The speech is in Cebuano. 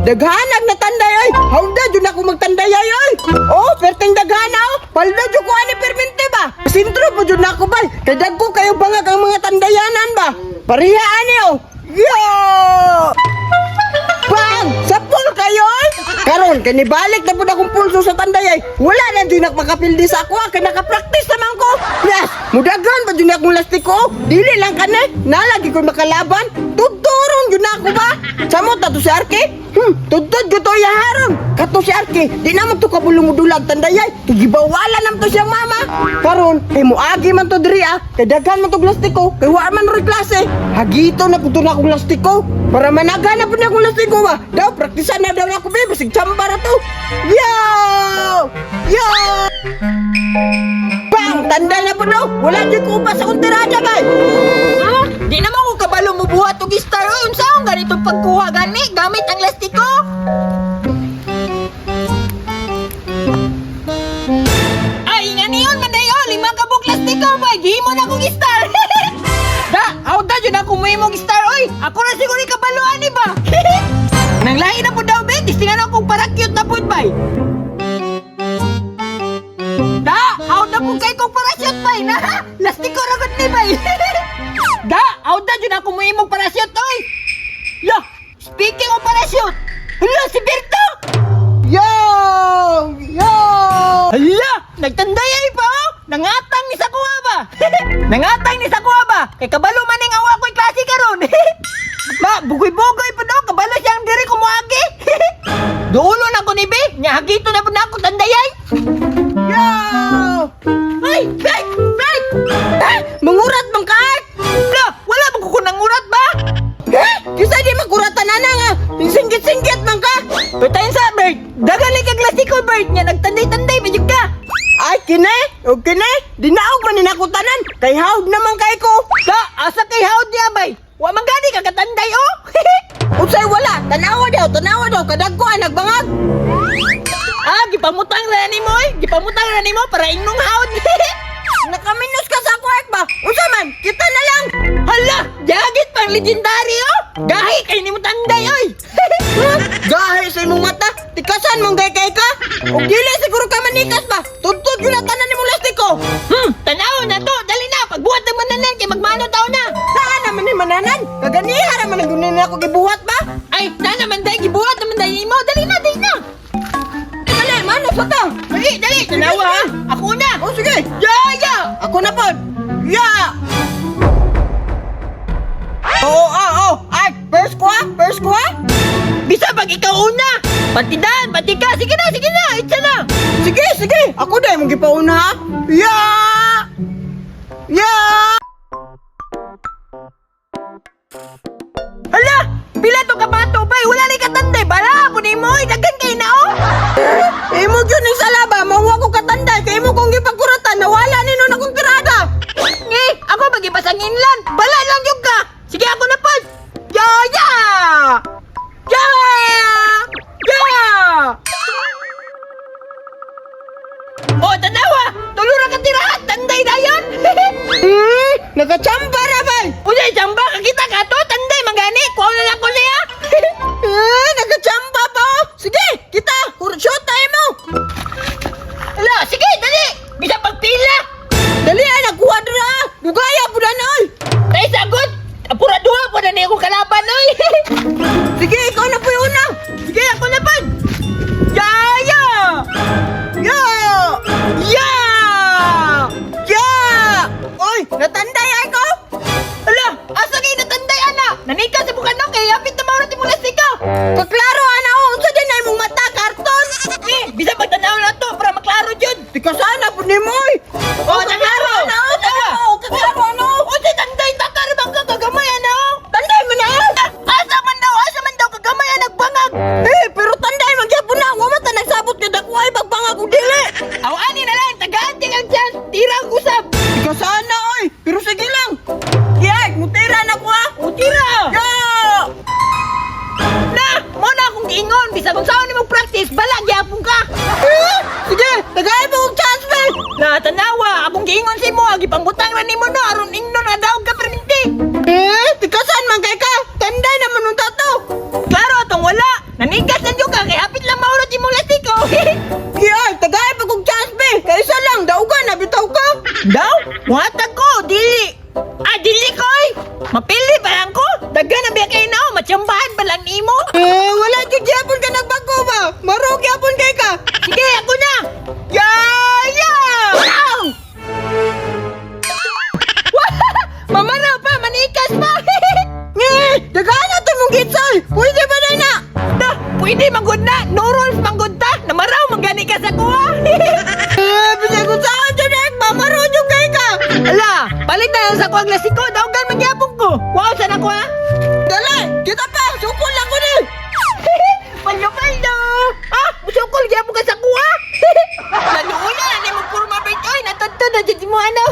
Daghanag na tanday oy. Hawda jud ako magtanday ay oy. Oh, perting daghana oh. Palda jud ko ani permente ba. Sintro po jud nako bay. Kay dagko kayo bangag ang mga tandayanan ba. Pareha ani oh. Yo! Bang! Sa pool kayo oy. Karon kay nibalik na pud akong pulso sa tanday ay. Wala na jud makapildi sa ako ah, kay naka-practice naman ko. Yes, mudaghan pa jud akong lastiko. Dili lang kani, nalagi ko makalaban. Tudturon jud na ako ba? Samot na to si Arke? Tudtod ko to yaharon. Kato si Arke, di na mo to kabulong mudulag tandayay. Gibawalan nam to siyang mama. Karon, kay muagi man to diri ah. Kay daghan man to lastiko, kay wa man roy klase. Hagito na pud to na akong lastiko. Para managa na pud na akong lastiko ba. Daw praktisan na daw na ako be, basig tsamba ra to. Yo! Yo! Bang! Tanda na po daw! Wala di ko upa sa akong tirada bay! Ha? Di naman ko kabalo mo buhat og star oy. Unsa ang ganitong pagkuha gani gamit ang lastiko? Ay, nga niyon man dayo, lima ka buok lastiko bay. Gihimo na kong star. Da, aw da jud ako muhimog star oy. Ako ra siguro kabalo ani ba. Nang lahi na pud daw be, tistingan akong para cute na pud bay. Da, aw da pud kay kong parachute bay na. Lastiko ra gud ni bay. Da, aw da jud ako muhimog parachute oy. Ya, speaking of parachute. Hala, si Berto! Yo! Yo! Hala, nagtanday ay pa oh. Nangatang ni sa kuha ba? Nangatang ni sa kuha ba? Kay kabalo man ning awa ko'y klase karon. Ma, bugoy-bugoy pa do, kabalo siyang diri kumuagi. Duulo na ko ni Be, nya hagito na po na ako tandayay. Yo! Ay, Bert, Bert! Eh, mangurat man ka! Hala, wala man ko nangurat ba? Eh, kisa di makuratan na nga! Singgit-singgit man ka! Patayin sa Bert, dagali kag lastiko Bert, nya nagtanday-tanday pa jud ka. Ay, kine! O kine! Dinaog man ni nakutanan! Kay hawd naman kay ko! Ka, asa kay hawd niya bay? Wa man gani ka katanday oh. Unsay wala! Tanawa daw! Tanawa daw! Kadagko ang nagbangag! Ah, gipamutang ra nimo oy. Gipamutang ra nimo para ingnong hawd. Nakaminos ka sa kuwet ba? Unsa man? Kita na lang! Hala, jagit pang legendary oh. Gahi kay nimo tanday oy. Huh? Gahi sa imong mata! Tikasan mong gay kay ka! O dili siguro ka manikas ba? Tudtod yun ang tanan nimong lastiko! Tanaw na to, dali na. Pagbuhat ng mananan kay magmano taw na. Saan naman ni mananan? Kaganiha raman ang gunin ako gibuhat ba? Ay, na naman day gibuhat naman day nimo. Dali na, dali na. Dali, mano sa to? Dali, dali. Tanawa ha. Ako na. O sige! Ya, ya. Ako na pod! Ya! Oo, oo, oo! Ay, first ko ah! First ko ah! Bisa pag ikaw una. Patidan, patika. Sige na, sige na. Itsa na. Sige, sige! Ako na imong gipauna ha! Ya! Ya! Hala, pila to ka bato bay. Wala ni katanday. Bala po nimo oy. Daghan kay na oh. Imo gyud ning salaba, mahuwa ko katanday kay imo kong gipagkuratan nawala ni nun akong tirada. Ngi, ako magipasanginlan. Bala lang yung ka. Sige ako na pod. Ya ya. Ya! Ya! Oh, tanawa! Tulo ra ka tirahan, tanday dayon. Nakachamba ra bay. Uy, jamba kakita ka to, tanday mangani. Kuha na lang ko niya. Eh, nakachamba pa oh. Sige, kita, shoot tayo mo. Ala, sige, dali. Bisa pagpila. Dali ay nagkuha dira. Dugaya pud na oy. Tay sagot. Apura duha po na niya akong kalaban oy. Sige, ikaw na po yung una. Sige, ako na pod. Ya ya. Ya! Ya! Ya! Oy, natanday ay ko. Ala, asa kay natanday ana? Nanika sa bukan no kay hapit na maurat imong lastiko. Kaklaro ana oh, unsa din ay mong mata karton. Eh, bisa pagtanaw na to para maklaro jud. Tika sana pud nimo oy. Oh, kaklaro ana oh, Tanawa. oh, kaklaro ana oh. Unsay tanday takar bang ka kagamay ana? oh? Tanday man na. oh. Asa man daw kagamay ang nagbangag? Eh, pero tanday man gyapon na. Wa man ta nagsabot nga dako ay pagbangag og dili. Aw ani na lang tagaan ang chance, tira ang usab. Ika sana oy, pero sige lang. Kaya, mutira na ko ha. O tira. Ya! Na, mo na akong giingon bisag unsaon nimo practice bala gyapon ka. Eh, sige, tagay mo og chance be. Na tanawa, akong giingon sa imo, gipambutang ra nimo no aron ingnon nga daog ka perminti. Eh, tikasan man kay ka. Tanday naman unta to. Klaro atong wala. Nanikas Muhatag ko, dili. Ah, dili ko oy. Mapili pa lang ko. Daghan na biya kay nao, matsambahan pa lang nimo. Eh, wala jud gyapon ka nagbago ba? Maro gyapon kay ka. Sige, ako na. Ya, ya. Wow! Mamaraw pa, manikas pa. Nge, daghan na to mong gitsoy. Pwede ba na na? Da, pwede manggod na. No rules manggod ta. Namaraw manggani ka sa kuha. Eh, bisag kung saan jud eh, mamaro jud kay ka. Ala, palit na lang sa kuwang lasiko. Dawgan mangyapon ko. Wow, sana ko ha. Dali, kita pa, sukol lang ko ni. Paldo-paldo! Ah, musukol gyapon ka sa kuha. Naluoy na ni mo purma bait oy, natadto na jud mo ano.